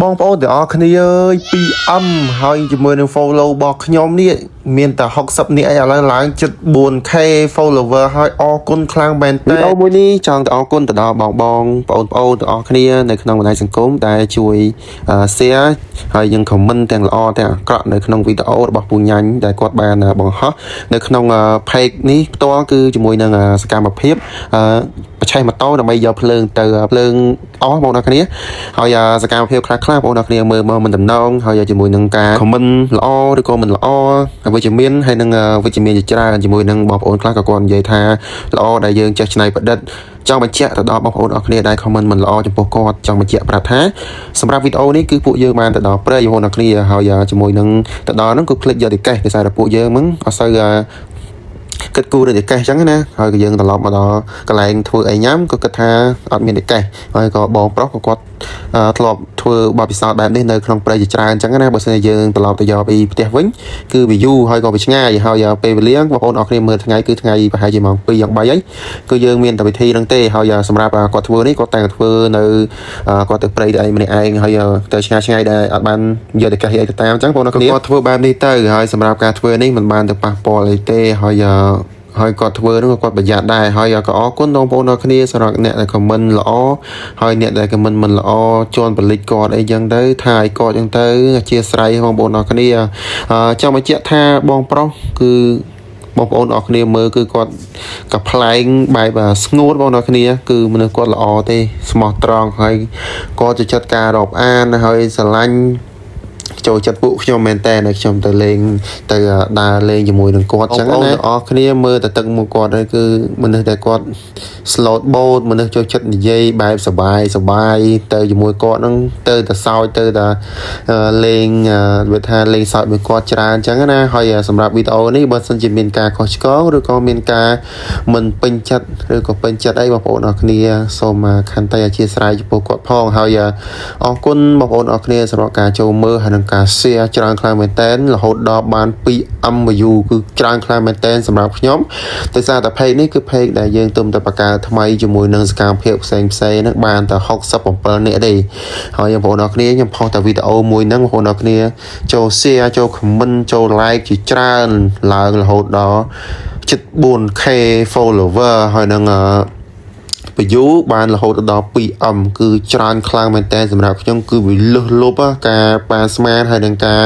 បងប្អូនទាំងអស់គ្នាអើយ 2M ហើយជាមួយនឹង follow របស់ខ្ញុំនេះមានតែ60នាក់ឯងឥឡូវឡើងជិត 4K follower ហើយអរគុណខ្លាំងមែនតើវីដេអូមួយនេះចង់ទៅអរគុណទៅដល់បងបងប្អូនប្អូនទាំងអស់គ្នានៅក្នុងបណ្ដាញសង្គមដែលជួយ share ហើយយើង comment ទាំងល្អទាំងអាក្រក់នៅក្នុងវីដេអូរបស់ពូញ៉ាញ់ដែលគាត់បានបង្ហោះនៅក្នុង page នេះផ្ទាល់គឺជាមួយនឹងសកម្មភាពបច្ឆេះម៉ូតូដើម្បីយកភ្លើងទៅភ្លើងអស់បងប្អូនគ្នាហើយសកម្មភាពខ្លះខ្លះបងប្អូនគ្នាមើលមកមិនតំណងហើយជាមួយនឹងការ comment ល្អឬក៏មិនល្អវិជ្ជមានហើយនឹងវិជ្ជមានជាច្រើនជាមួយនឹងបងប្អូនខ្លះក៏គាត់និយាយថាល្អដែលយើងចេះច្នៃប្រឌិតចង់បញ្ជាក់ទៅដល់បងប្អូនអរគ្នាដែល comment មិនល្អចំពោះគាត់ចង់បញ្ជាក់ប្រាប់ថាសម្រាប់វីដេអូនេះគឺពួកយើងបានទៅដល់ព្រៃបងប្អូនអរគ្នាហើយជាមួយនឹងទៅដល់ហ្នឹងគឺភ្លេចយកទីកេះដោយសារតែពួកយើងហ្នឹងអត់សូវគិតគូររឿងដែកេះអញ្ចឹងណាហើយក៏យើងត្រឡប់មកដល់កន្លែងធ្វើអីញ៉ាំក៏គិតថាអត់មានដែកេះហើយក៏បងប្រុសក៏គាត់ធ្លាប់ធ្វើបទពិសោធន៍បែបនេះនៅក្នុងព្រៃជាច្រើនអញ្ចឹងណាបើសិនជាយើងត្រឡប់ទៅយកពីផ្ទះវិញគឺវាយូរហើយក៏វាឆ្ងាយហើយពេលវេលាបងប្អូនអរគ្នាមើលថ្ងៃគឺថ្ងៃប្រហែលជាម៉ោង2យ៉ាង3ហើយគឺយើងមានតែវិធីហ្នឹងទេហើយសម្រាប់គាត់ធ្វើនេះគាត់តែងតែធ្វើនៅគាត់ទៅព្រៃទៅអីម្នាក់ឯងហើយទៅឆ្ងាយឆ្ងាយដែរអត់បានយកដែកេះអីទៅតាមអញ្ចឹងបងប្អូនអរគ្នាគាត់ធ្វើបែបនេះទៅហើយសម្រាប់ការធ្វើនេះមិនបានទៅប៉ះពាល់អីទេហើយហើយគាត់ធ្វើនោះក៏គាត់ប្រយ័ត្នដែរហើយក៏អរគុណបងប្អូនអរគ្នាសម្រាប់អ្នកដែល comment ល្អហើយអ្នកដែល comment មិនល្អជន់បលិចគាត់អីចឹងទៅថាឲ្យគាត់ចឹងទៅអធិស្ឋានបងប្អូនអរគ្នាចង់បញ្ជាក់ថាបងប្រុសគឺបងប្អូនអរគ្នាមើលគឺគាត់ក៏ប្លែងបែបស្ងួតបងប្អូនអរគ្នាគឺមនុស្សគាត់ល្អទេស្មោះត្រង់ហើយគាត់ចូលចិត្តការរាប់អានហើយស្រឡាញ់ចូលចិត្តពួកខ្ញុំមែនតើខ្ញុំទៅលេងទៅដើរលេងជាមួយនឹងគាត់ចឹងណាបងប្អូនទាំងអស់គ្នាមើលតែទឹកមុខគាត់ហើយគឺមនុស្សដែលគាត់ slow boat មនុស្សចូលចិត្តនិយាយបែបសបាយសបាយទៅជាមួយគាត់ហ្នឹងទៅតែសើចទៅតែលេងវាថាលេងសើចមួយគាត់ច្រើនចឹងណាហើយសម្រាប់វីដេអូនេះបើសិនជាមានការខុសឆ្គងឬក៏មានការមិនពេញចិត្តឬក៏ពេញចិត្តអីបងប្អូនអរគ្នាសូមខន្តីអធិស្ឋានចំពោះគាត់ផងហើយអរគុណបងប្អូនអរគ្នាសម្រាប់ការចូលមើលហើយនិងការ share ច្រើនខ្លាំងមែនតើរហូតដល់បាន 2M view គឺច្រើនខ្លាំងមែនតើសម្រាប់ខ្ញុំដោយសារតែ page នេះគឺ page ដែលយើងទើបតែបង្កើតថ្មីជាមួយនឹងសកម្មភាពផ្សេងផ្សេងហ្នឹងបានតែ67នាក់ទេហើយបងប្អូនអរគ្នាខ្ញុំផុសតែវីដេអូមួយហ្នឹងបងប្អូនអរគ្នាចូល share ចូល comment ចូល like ជាច្រើនឡើងរហូតដល់ជិត 4K follower ហើយនឹងអឺ view បានរហូតដល់ 2M គឺច្រើនខ្លាំងមែនតើសម្រាប់ខ្ញុំគឺវាលឹះលប់ការប៉ាស្មានហើយនឹងការ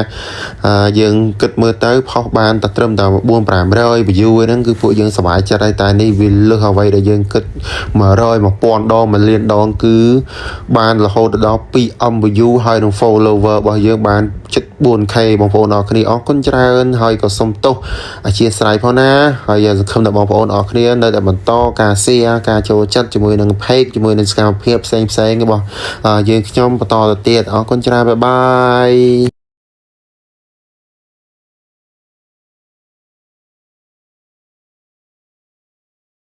យើងគិតមើលទៅផុសបានតែត្រឹមតែ4 500 view ហ្នឹងគឺពួកយើងសប្បាយចិត្តហើយតែនេះវាលឹះអ្វីដែលយើងគិត100 1000ដង1លានដងគឺបានរហូតដល់ 2M view ហើយនឹង follower របស់យើងបានជិត 4K បងប្អូនអរគ្នាអរគុណច្រើនហើយក៏សូមទោសអធិស្ឋានផងណាហើយសង្ឃឹមថាបងប្អូនអរគ្នានៅតែបន្តការ share ការចូលចិត្តជាមួយនឹង page ជាមួយនឹងសកម្មភាពផ្សេងផ្សេងរបស់យើងខ្ញុំបន្តទៅទៀតអរគុណច្រើន bye bye.